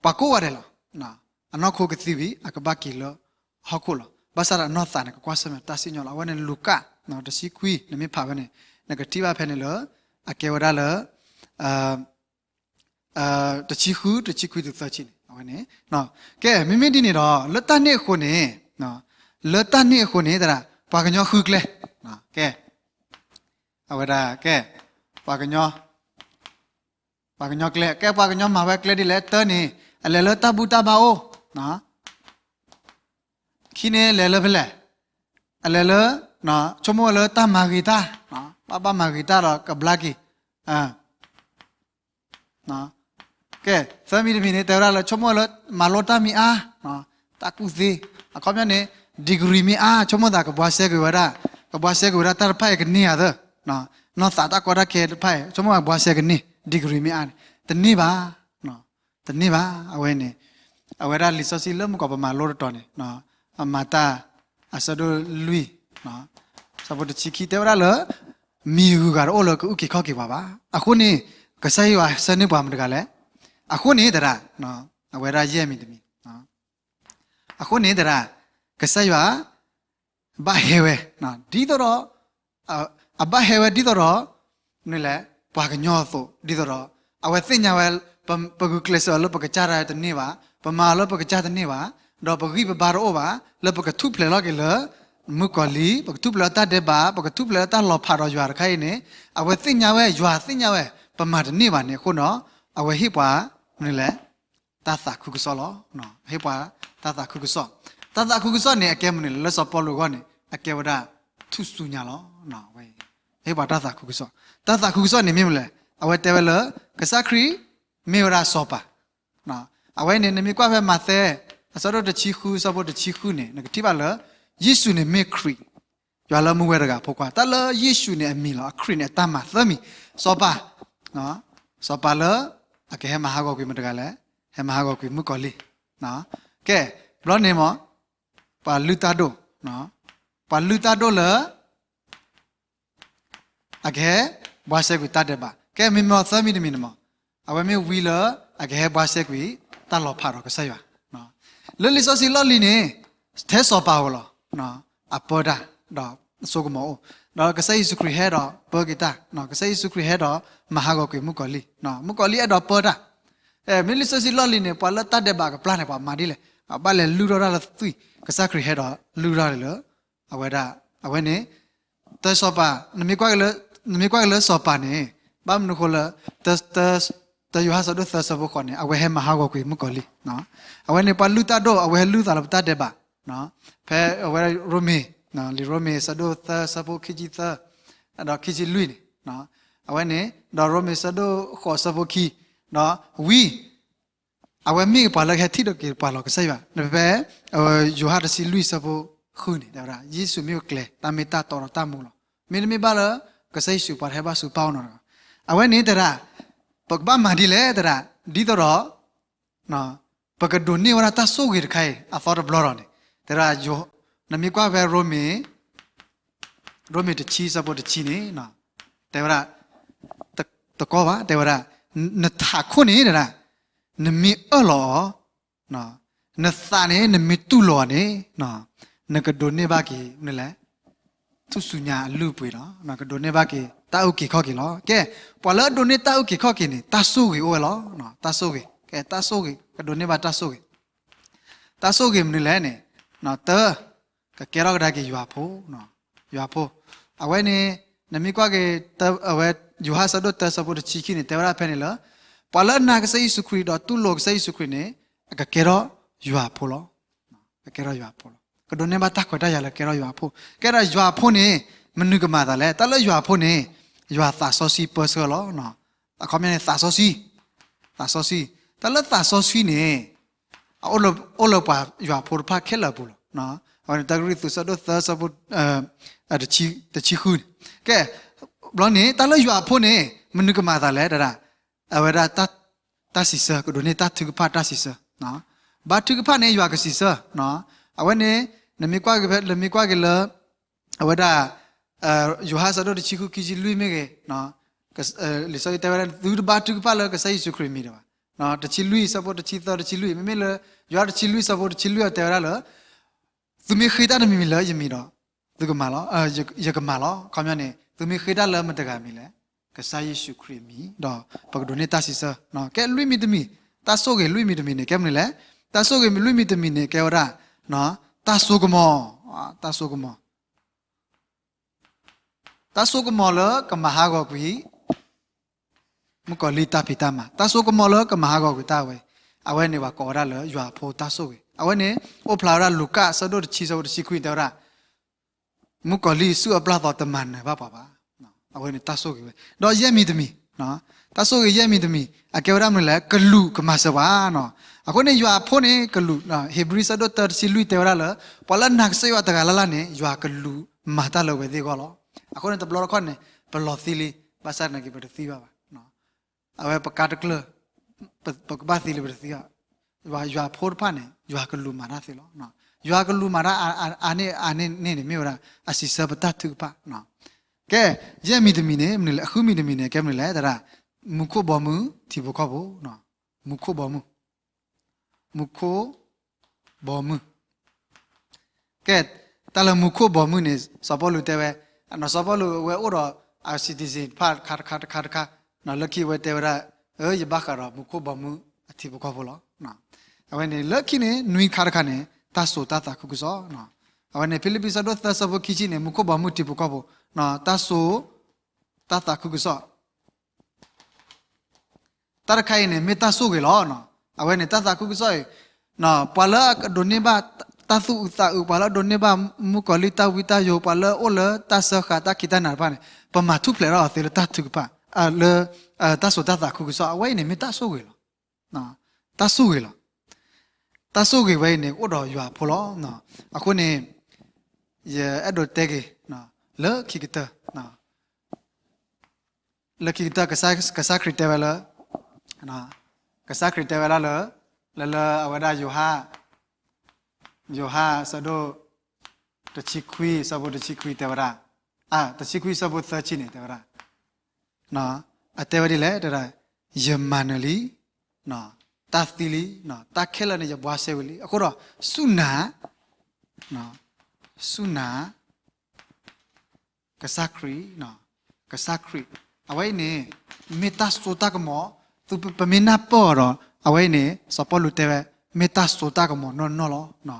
ပှၤကိးဂၤဒဲးလီၤ. အနီၢ်ခိကသံဝံၤ အကဘၣ်က့ၤလၢဟီၣ်ခိၣ်လီၤ. ဘၣ်ဆၣ်ဒီးအနီၢ်သးန့ၣ် ကကွၢ်ဆၢၣ်မဲာ်တၢ်စံၣ်ညီၣ်လီၤ. အဝဲန့ၣ်လူၤကၣ်, တဆံခွံ နမ့ၢ်ဖးဝဲန့ၣ်, နကထံၣ်ဘၣ်ဖဲန့ၣ်လၢ, အကဲဝဲဒၣ်လၢ တဆံဃု, တဆံခွံတုၤသၢဆံန့ၣ်, အဝဲန့ၣ်, ကဲ, မ့မ့ၢ်ဒ်န့ၣ်ဒီး လၢတၢ်န့ၣ်အဃိန့ၣ်, လၢတၢ်န့ၣ်အဃိန့ၣ် သရၣ်, ပှၤကညီဃုကျဲ, ကဲ, အဝဲဒၣ်ကဲ, ပှၤကညီ, ပှၤကညီကျဲ, ကဲပှၤကညီမၤဝဲကျဲဒ်လဲၣ်, တၢန့ၣ်, အလဲၤလၢတၢ်ဘူၣ်တၢ်ဘါအိၣ်, ခံန့ၣ်လဲၤလၢဖဲလဲၣ်, အလဲၤလၢ, ဆိကမိၣ်ဝဲလၢတၢ်မၤဂ့ၤတၢ်, ဘၣ်ဘၣ်မၤဂ့ၤတၢ်ဒီးကဘျါက့ၤ ကဲ, သၢမံၤတမံၤန့ၣ် တဲဝဲဒၣ်လၢ ဆိကမိၣ်ဝဲလၢ မၤလိတၢ်မ့ၢ်အါ, တၢ်ကူၣ်သ့, အခီပညီန့ၣ်, degree မ့ၢ်အါ, ဆိကမိၣ်သးကဘှါစဲကွံာ်ဝဲဒၣ်, ကဘှါစဲကွံာ်ဝဲဒၣ်တၢ်တဖၣ်အံၤကန့ၢ်ဧါသၢ, နီၢ်သးတၢ်ကီတၢ်ခဲတဖၣ်အံၤ ဆိကမိၣ်သးကဘှါစဲကန့ၢ် degree မ့ၢ်အါန့ၣ်, တန့ၢ်ဘၣ်, တန့ၢ်ဘၣ်, အဝဲန့ၣ်, အဝဲဒၣ်လံာ်စီဆှံလၢမုၢ်ကီးပမၤလိတတီၤန့ၣ်, အမၤတၢ်, အဆၢဒိၣ်လွံၢ်, ဆၢဖိတဆံခံတဲဝဲဒၣ်လၢ မံၤဂုၤဂၤတအိၣ်လၢကအုၣ်က့ၤခီၣ်က့ၤပှၤဘၣ်. အဃိန့ၣ်, ကစၢ်ယွၤဆၢန့ၢ်ပှၤမတၤတဂၤလဲၣ်. အဃိန့ၣ်သရၣ်, အဝဲဒၣ်ယဲၢ်မံၤတမံၤ, အဃိန့ၣ်သရၣ်, ကစၢ်ယွၤ ဘၣ်ဟဲဝဲ, ဒ်သိးဒီး, အဘၣ်ဟဲဝဲဒ်သိးဒီး, မနုၤလဲၣ်, ပှၤကညီအသိး, ဒ်သိးဒီး, အဝဲသ့ၣ်ညါဝဲ, ပဂုာ်ကျဲးစၢးအီၤလၢပကစၢ်တၢ်တန့ၢ်ဘၣ်, ပမၤအီၤလၢပကစၢ်တန့ၢ်ဘၣ်, ဒီးပဂံၢ်ပဘါတအိၣ်ဘၣ်, လၢပကထူၣ်ဖျဲးလီၤက့ၤလၢ, မုၣ်ကီၤလံၢ်, ပကထူၣ်ဖျဲးလၢတၢ်ဒဲးဘး, ပကထူၣ်ဖျဲးလၢတၢ်လီၤဖးဒီးယွၤတခါအံၤန့ၣ်, အဝဲသ့ၣ်ညါဝဲ, ယွၤသ့ၣ်ညါဝဲ, ပမၤတန့ၢ်ဘၣ်န့ၣ်အဃိဒီး, အဝဲဟ့ၣ်ပှၤ, မနုၤလဲၣ် တၢ်သးခုကစီၣ်လီၤ. ဟ့ၣ်ပှၤတၢ်သးခုကစီၣ်, တၢ်သးခုကစီၣ်န့ၣ် အကဲမနုၤလဲၣ်, လၢစီၤပီလူးအဂီၢ်န့ၣ် အကဲဝဲဒၣ်ထူၣ်စုညါလီၤ. ဟ့ၣ်ပှၤတၢ်သးခုကစီၣ်, တၢ်သးခုကစီၣ်န့ၣ်မ့ၢ်မနုၤလဲၣ်, အဝဲတဲဝဲလၢ ကစၢ်ခရံာ်မ့ၢ်ဝဲဒၣ်စီၤပၤ. အဝဲန့ၣ် နမ့ၢ်ကွၢ်ဖဲမးသဲ အဆၢဒိၣ်တဆံဃု အဆၢဖိတဆံဃုန့ၣ် နကထံၣ်ဘၣ်လၢ ယ့ၣ်ၡူးန့ၣ်မ့ၢ်ခရံာ်, ယွၤလၢမူဝဲတဂၤအဖိခွါ, တၢ်လၢယ့ၣ်ၡူးန့ၣ်အမံၤလီၤ, အခရံာ်န့ၣ်အတၢ်မၤသၢမံၤ, စီၤပၤ, စီၤပၤလၢ အကဟဲမၤဟးဂီၤကွံာ်မတၤတဂၤလဲၣ်, ဟဲမၤဟးဂီၤကွံာ်မုၣ်ကီၤလံၢ်. ကဲ, ဘျီန့ၣ်မ့ၢ် ပှၤလုၢ်တၢ်ဒိၣ်, ပှၤလုၢ်တၢ်ဒိၣ်လၢ အကဟဲဘှါရှဲကွံာ်တၢ်ဒဲးဘး. ကဲ မ့မ့ၢ်သၢမံၤတမံၤန့ၣ်မ့ၢ် အဝဲမ့ၢ်ဝံလၢ အကဟဲဘှါရှဲကွံာ်တၢ်လီၤဖးဒီးကစၢ်ယွၤ. လၢလံာ်စီဆှံလီၢ်လံၤန့ၣ် ထဲစီၤပၤဧိၤလီၤ. အပၢတၢ် ဒီးအစိကမီၤအိၣ်, ဒီးကစၢ်ယ့ၣ်ၡူးခရံာ်ဟဲဒီးပၢက့ၤတၢ်, ကစၢ်ယ့ၣ်ၡူးခရံာ်ဟဲဒီးမၤဟးဂီၤကွံာ်မုၣ်ကီၤလံၢ်, မုၣ်ကီၤလံၢ်အဲၣ်ဒိးပၢတၢ်. မ့ၢ်လံာ်စီဆှံလီၢ်လံၤန့ၣ် ပှၤလၢတၢ်ဒဲးဘးကပျၢ်န့ၣ် ပှၤမၤဒ်လဲၣ်, အဘၣ်လဲၤလုၢ်ထီၣ်တၢ်လၢသွံၣ်, ကစၢ်ခရံာ်ဟဲဒီးလုၢ်ထီၣ်လၢ အဝဲဒၣ်, အဝဲန့ၣ် တၢ်စီၤပၤ, နမ့ၢ်ကွၢ်က့ၤလၢစီၤပၤန့ၣ်, ဘၣ်မနုၤဃိလၢ တၢယိၤဟၣ်ဆၢဒိၣ်သၢဆၢဖိဃိးန့ၣ် အဝဲဟဲမၤဟးဂီၤကွံာ်မုၣ်ကီၤလံၢ်. အဝဲန့ၣ်ပှၤလုၢ်တၢ်ဒိၣ် အဝဲဟဲလုၢ်သးလၢပတၢ်ဒဲးဘး, ဖဲအဝဲရိမ့ၤ, လံာ်ရိမ့ၤဆၢဒိၣ်သၢဆၢဖိခံဆံသၢ, ဒီးခံဆံလွံၢ်န့ၣ်, အဝဲန့ၣ် ဒီးရိမ့ၤဆၢဒိၣ်ဃိးဆၢဖိခံ, ဒီးဝံ အဝဲမ့ၢ်ပှၤလၢကဟဲထံၣ်ဒီးက့ၤပှၤလီၤကစၢ်ယွၤ, ဖဲ ယိၤဟၣ်တဆံလွံၢ်ဆၢဖိဃုန့ၣ် တဲဝဲဒၣ် ယ့ၣ်ၡူးမ့ၢ်ကျဲ တၢ်မ့ၢ်တၢ်တီဒီးတၢ်မူလီၤ. မ့တမ့ၢ်ဘၣ်လၢ ကစၢ်ယ့ၣ်ၡူးပှၤတဟဲဘၣ်ဆူပၢ်အအိၣ်နီတဂၤ. အဝဲန့ၣ်တဲဒၣ် ပကဘၣ်မၤဒ်လဲၣ်တဲဒၣ်, ဒ်သိးဒီး ပကဒိးန့ၢ်ဝဲဒၣ်တၢ်ဆိၣ်ဂ့ၤတခါအံၤ အသီတဘျီဒီးန့ၣ်, တဲဝဲဒၣ် နမ့ၢ်ကွၢ်ဖဲ ရိမ့ၤတဆံဆၢဖိတဆံန့ၣ်, တဲဝဲဒၣ် တကီဘၣ်, တဲဝဲဒၣ် နထးခိၣ်န့ၣ်တဲဒၣ် နမ့ၢ်အၢၣ်လီၤအီၤ, နသးန့ၣ် နမ့ၢ်တူၢ်လိာ်အီၤန့ၣ်, နကဒိးန့ၢ်ဘၣ်က့ၤမနုၤလဲၣ်, ထူၣ်စုညါအလုၢ်အပှ့ၤလီၤ. နကဒိးန့ၢ်ဘၣ်က့ၤ တၢ်အုၣ်က့ၤခီၣ်က့ၤလီၤ. ကဲ, ပှၤလၢအဒိးန့ၢ်တၢ်အုၣ်က့ၤခီၣ်က့ၤန့ၣ် တၢ်ဆိၣ်ဂ့ၤအိၣ်ဝဲလီၤ. တၢ်ဆိၣ်ဂ့ၤ, ကဲ တၢ်ဆိၣ်ဂ့ၤ, ကဒိးန့ၢ်ဘၣ်တၢ်ဆိၣ်ဂ့ၤ. တၢ်ဆိၣ်ဂ့ၤမနုၤလဲၣ်န့ၣ်, တၢ ကကဲထီၣ်ကဒါက့ၤယွၤဖိ, ယွၤဖိ. အဝဲန့ၣ် နမ့ၢ်ကွၢ်က့ၤ အဝဲ ယိၤဟၣ်ဆၢဒိၣ်တၢဆၢဖိတဆံခံန့ၣ် တဲဝဲဒၣ်ဖဲန့ၣ်လၢ ပှၤလၢအနာ်ကစၢ်ယ့ၣ်ၡူးခရံာ်ဒီးတူၢ်လိာ်ကစၢ်ယ့ၣ်ၡူးခရံာ်န့ၣ် အကကဲထီၣ်ယွၤအဖိလီၤ. ကကဲထီၣ်ယွၤအဖိလီၤ. ကဒိးန့ၢ်ဘၣ်တၢ်ခွဲးတၢ်ယာ်လၢကဲထီၣ်ယွၤအဖိ. ကဲဒီးယွၤအဖိန့ၣ် မနုၤကမၤသးလဲၣ်. တၢ်လၢယွၤအဖိန့ၣ် ယွၤသးစီဆှံပၢဆှၢလီၤ. အခီပညီန့ၣ် သးစီဆှံ, သးစီဆှံ, တၢ်လၢသးစီဆှံန့ၣ် အအိၣ်လၢပှၤယွၤအဖိတဖၣ်ခဲလၢာ်အပူၤလီၤ. အဝဲန့ၣ် တၢကရံၣ်သူးဆၢဒိၣ်သၢဆၢဖိ တဆံဃုန့ၣ်. ကဲ, ဘျီန့ၣ် တၢ်လၢယွၤအဖိန့ၣ် မနုၤကမၤသးလဲၣ် တဒၣ်, အဝဲဒၣ် တၢ်စံးဆၢ ကဒိးန့ၢ်တၢ်ထုကဖၣ်တၢ်စံးဆၢ, ဘါထုကဖၣ်န့ၣ် ယွၤကစံးဆၢ, အဝဲန့ၣ် နမ့ၢ်ကွၢ်က့ၤလၢ အဝဲဒၣ် ယိၤဟၣ်ဆၢဒိၣ်တဆံဃု ခံဆံလွံၢ်မ့ၢ်ဂ့ၤ, လံာ်စီဆှံတဲဝဲဒၣ် သုတဘါထုကဖၣ်လၢကစၢ်ယ့ၣ်ၡူးခရံာ်အမံၤဒံးဘၣ်. တဆံလွံၢ်ဆၢဖိတဆံသၢ တဆံလွံၢ် မ့မ့ၢ်လၢ ယိၤဟၣ်တဆံလွံၢ်ဆၢဖိတဆံလွံၢ်အံၤတဲဝဲဒၣ်လၢ သုမ့ၢ်ဃ့တၢ်တမံၤမံၤလၢယမံၤဒီး သုကမၤလီၤ, ယကမၤလီၤ. အခီပညီန့ၣ် သုမ့ၢ်ဃ့တၢ်လၢမတၤတဂၤအမံၤလဲၣ်, ကစၢ်ယ့ၣ်ၡူးခရံာ်အမံၤ ဒီးပကဒိးန့ၢ်တၢ်စံးဆၢ. ကဲလွံၢ်မံၤတမံၤ, တၢ်ဆိၣ်ဂ့ၤလွံၢ်မံၤတမံၤန့ၣ် ကဲမနုၤလဲၣ်. တၢ်ဆိၣ်ဂ့ၤလွံၢ်မံၤတမံၤန့ၣ် ကဲဝဲဒၣ် တၢ်စိကမီၤ, တၢ်စိကမီၤ တၢ်စိကမီၤလၢကမၤဟးဂီၤကွံာ် မုၣ်ကီၤလံၢ်တၢ်ဖံးတၢ်မၤ, တၢ်စိကမီၤလၢကမၤဟးဂီၤကွံာ်တၢ်ဝဲ, အဝဲန့ၣ်ပှၤကိးဝဲဒၣ်လၢယွၤအဖိတၢ်ဆိၣ်ဂ့ၤ. အဝဲန့ၣ် အိၣ်ဖျါဝဲဒၣ်လူၤကၣ်ဆၢဒိၣ်တဆံဆၢဖိတဆံခွံတဲဝဲဒၣ် မုၣ်ကီၤလံၢ်ဆူၣ်အပျၢ်သီတမၤနၢၤဘၣ်ပှၤဘၣ်. အဝဲန့ၣ်တၢ်ဆိၣ်ဂ့ၤဝဲ, ဒီးယဲၢ်မံၤတမံၤ, တၢ်ဆိၣ်ဂ့ၤယဲၢ်မံၤတမံၤ အကဲဝဲဒၣ်မနုၤလဲၣ်, ကလူးကမၤစၢၤပှၤ. အဃိန့ၣ် ယွၤအဖိန့ၣ် ကလူး, ဧ့ၤဘြံၤဆၢဒိၣ်တၢတဆံလွံၢ်တဲဝဲဒၣ်လၢ ပှၤလၢနာ်ကစၢ်ယွၤတဂၤလၢ်လၢ်န့ၣ် ယွၤကလူးမၤတၢ်လၢအဝဲသ့ၣ်အဂီၢ်လီၤ. အဃိန့ၣ် တဘျီတခီၣ်န့ၣ် ပလီၤသံလံ, ဘၣ်ဆၣ်သနာ်က့ ပတသံဘၣ်ဘၣ် အဝဲပကါတကျၢၢ်, ပကဘၣ်သံလံပတသံဘၣ်. ယွၤအဖိတဖၣ်န့ၣ် ယွၤကလူးမၤတၢ်သ့လီၤ. ယွၤကလူးမၤတၢ်အါန့ၢ်အါန့ၢ်န့ၣ် မ့ၢ်ဝဲဒၣ် အစံးဆၢပတၢ်ထုကဖၣ်. ကဲ, ယဲၢ်မံၤတမံၤန့ၣ် မနုၤလဲၣ်, အဃုမံၤတမံၤန့ၣ် ကဲမနုၤလဲၣ်, တဒၣ် မူခိၣ်ဘီမုၢ်ထံဖိကီၢ်ဖိ, မူခိၣ်ဘီမုၢ်, မူခိၣ်ဘီမုၢ် ကဲ, တၢ်လၢမူခိၣ်ဘီမုၢ်န့ၣ် စီၤပီလူးတဲဝဲ, စီၤပီလူးအဝဲအိၣ်ဒီး အ citizen တဖၣ်တခါတခါတခါတခါ, လၢခံအဝဲတဲဝဲဒၣ်, ယဘၣ်ဃးဒီးမူခိၣ်ဘီမုၢ်အထံဖိကီၢ်ဖိလီၤ. အဝဲန့ၣ် လၢခံန့ၣ် နွံခါတခါန့ၣ် တၢ်စိာ်တၢ်သးခုကစီၣ်. အဝဲန့ၣ် ဖံလံးပံးဆၢဒိၣ်သၢဆၢဖိခံဆံန့ၣ် မူခိၣ်ဘီမုၢ်ထံဖိကီၢ်ဖိ, တၢ်စိာ်တၢ်သးခုကစီၣ် တၢ်တခါအံၤန့ၣ် မ့ၢ်တၢ်ဆိၣ်ဂ့ၤလီၤ. အဝဲန့ၣ် တၢ်သးခုကစီၣ်အံၤ, ပှၤလၢအဒိးန့ၢ်ဘၣ်တၢ်သူၣ်အုးသးအုး, ပှၤလၢအဒိးန့ၢ်ဘၣ်မုၣ်ကီၤလံၢ်တၢ်ဝံတၢ်ယိာ်, ပှၤလၢအအိၣ်လၢတၢ်စၢဃာ်တၢ်ခံးတၢ်နၤတဖၣ်န့ၣ် ပမၤထူၣ်ဖျဲးထီၣ်အီၤသ့လၢတၢ်ထုကဖၣ်, လၢ တၢ်စိာ်တၢ်သးခုကစီၣ်. အဝဲအံၤန့ၣ် မ့ၢ်တၢ်ဆိၣ်ဂ့ၤလီၤ. တၢ်ဆိၣ်ဂ့ၤလီၤ. တၢ်ဆိၣ်ဂ့ၤဝဲအံၤန့ၣ် အိၣ်ဒီးယွၤအဖိလီၤ. အဃိန့ၣ် ယအဲၣ်ဒိးတဲက့ၤ လၢခံကတၢၢ် လၢခံကတၢၢ် ကစၢ်ခရံာ်တဲဝဲလၢ ကစၢ်ခရံာ်တဲဝဲဒၣ်လၢ လၢလၢအဝဲဒၣ်ယိၤဟၣ် ယိၤဟၣ်အဆၢဒိၣ် တဆံခွံ အဆၢဖိတဆံခွံတဲဝဲဒၣ်, အ တဆံခွံအဆၢဖိသၢဆံန့ၣ် တဲဝဲဒၣ်, အတဲဝဲဒ်လဲၣ် တဲဒၣ်, ယမၤနၢၤလံ, တၢ်သံလံ, တၢ်ခဲလၢာ်န့ၣ် ယဘှါရှဲဝံၤလံ. အဃိဒီး စူၢ်နာ်, စူၢ်နာ် ကစၢ်ခရံာ်, ကစၢ်ခရံာ်, အဝဲအံၤန့ၣ် မ့ၢ်တၢ်စိတၢ်ကမီၤ, ပမ့ၢ်နၢ်ပၢၢ်အီၤဒီး အဝဲအံၤန့ၣ် စီၤပီလူးတဲဝဲ မ့ၢ်တၢ်စိတၢ်ကမီၤနီၢ်နီၢ်လီၤ.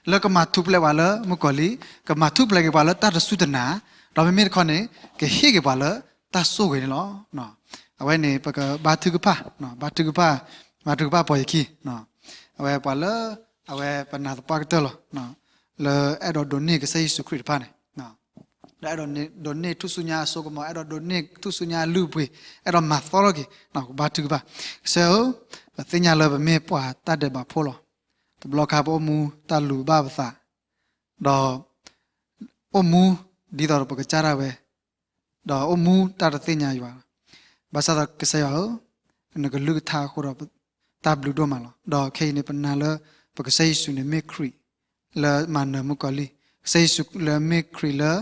လၢကမၤထူၣ်ဖျဲးပှၤလၢမုၣ်ကီၤလံၢ်, ကမၤထူၣ်ဖျဲးက့ၤပှၤလၢတၢ်တစူၢ်တနာ်, ဒီးမ့မ့ၢ်တခီန့ၣ် ကဟ့ၣ်က့ၤပှၤလၢတၢ်ဆိၣ်ဂ့ၤန့ၣ်လီၤ. အဝဲန့ၣ် ပကဘါထုကဖၣ်, ဘါထုကဖၣ်, ဘါထုကဖၣ်ပှၤယခံ, အဝဲပှၤလၢ အဝဲပနာ်သပှၢ်ကတၢၢ်လီၤ. လၢအဲၣ်ဒိးဒိးန့ၢ်ကစၢ်ယ့ၣ်ၡူးခရံာ်တဖၣ်န့ၣ်, ဒီးအဲၣ်ဒိးဒိးန့ၢ်ထူၣ်စုညါအစိကမီၤ, အဲၣ်ဒိးဒိးန့ၢ်ထူၣ်စုညါအလုၢ်အပှ့ၤ, အဲၣ်ဒိးမၤသီထီၣ်က့ၤ, ကဘါထုကဖၣ်. ကစၢ်ဧၢ, ပသ့ၣ်ညါလၢပမ့ၢ်ပှၤတၢ်ဒဲးဘးဖိလီၤ. တဘျီခါပအိၣ်မူတၢ်လူၤဘၣ်ပသး, ဒီး အိၣ်မူဒ်သိးဒီးပကစၢ်ဒၣ်ဝဲ, ဒီးအိၣ်မူတၢ်တသ့ၣ်ညါယွၤ, ဘၣ်ဆၣ်ဒီးကစၢ်ယွၤဧၢ, နကလုၢ်ကထါအဃိဒီး တၢ်ဘျုးဒိၣ်မးလီၤ. ဒီးခဲအံၤန့ၣ် ပနာ်လၢ ပကစၢ်ယ့ၣ်ၡူးန့ၣ်မ့ၢ်ခရံာ် လၢမၤနၢၤမုၣ်ကီၤလံၢ်, ကစၢ်ယ့ၣ်ၡူးလၢမ့ၢ်ခရံာ်လၢ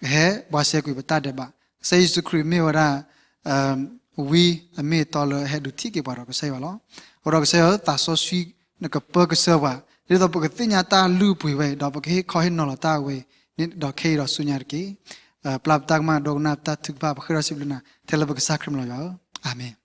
ဟဲဘှါရှဲကွံာ်ပတၢ်ဒဲးဘး, ကစၢ်ယ့ၣ်ၡူးခရံာ်မ့ၢ်ဝဲဒၣ် ဝံအမ့ၢ်အတီလၢအဟဲဒုးထံၣ်က့ၤပှၤဒီးကစၢ်ယွၤလီၤ. အဃိဒီးကစၢ်ယွၤဧၢ, သးစီဆှံနကပၢကစၢ်ပှၤ, ဒ်သိးပကသ့ၣ်ညါတၢ်လုၢ်အပှ့ၤဝဲအံၤ, ဒီးပကဟ့ၣ်ခီဟ့ၣ်နီၤလီၤတၢ်ဝဲအံၤ, ဒီးခဲအံၤဒီးဆူညါတက့ၢ်. ပျၢ်ပတၢ်ကမၣ်ဒိကနၣ်ပတၢ်ထုကဖၣ် ပဃ့ဒီးစံးဘျုးနၤ ထဲလၢပကစၢ်ခရံာ်မံၤလီၤယွၤဧၢ, အၤမ့ၣ်.